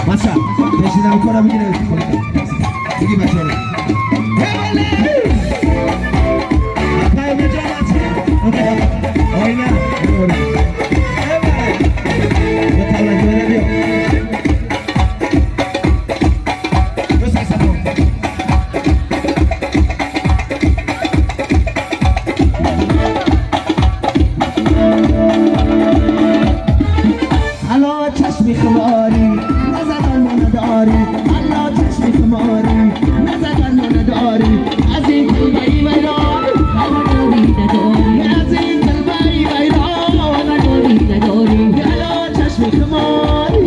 Бача, пешинам кора бигиред. Биги бачаро. Акай меҷон бача. Ойна. Ба тавла биё. Ё саксофон. Ало чашми хуморӣ, назар бар мо надорӣ. Ало чашми хуморӣ, назар бар мо надорӣ. Аз ин калбаи вайрон, аз ин калбаи вайрон, ало чашми хуморӣ.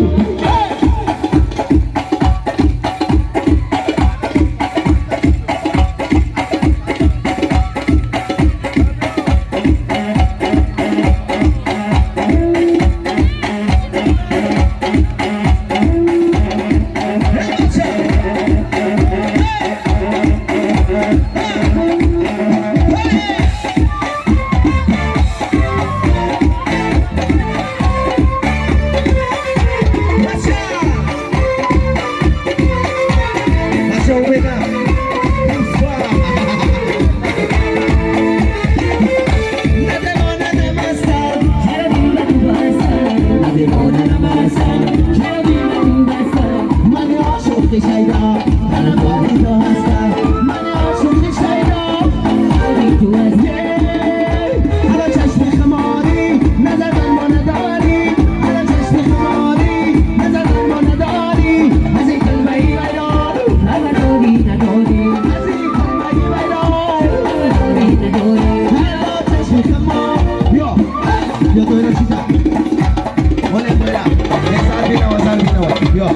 Yo.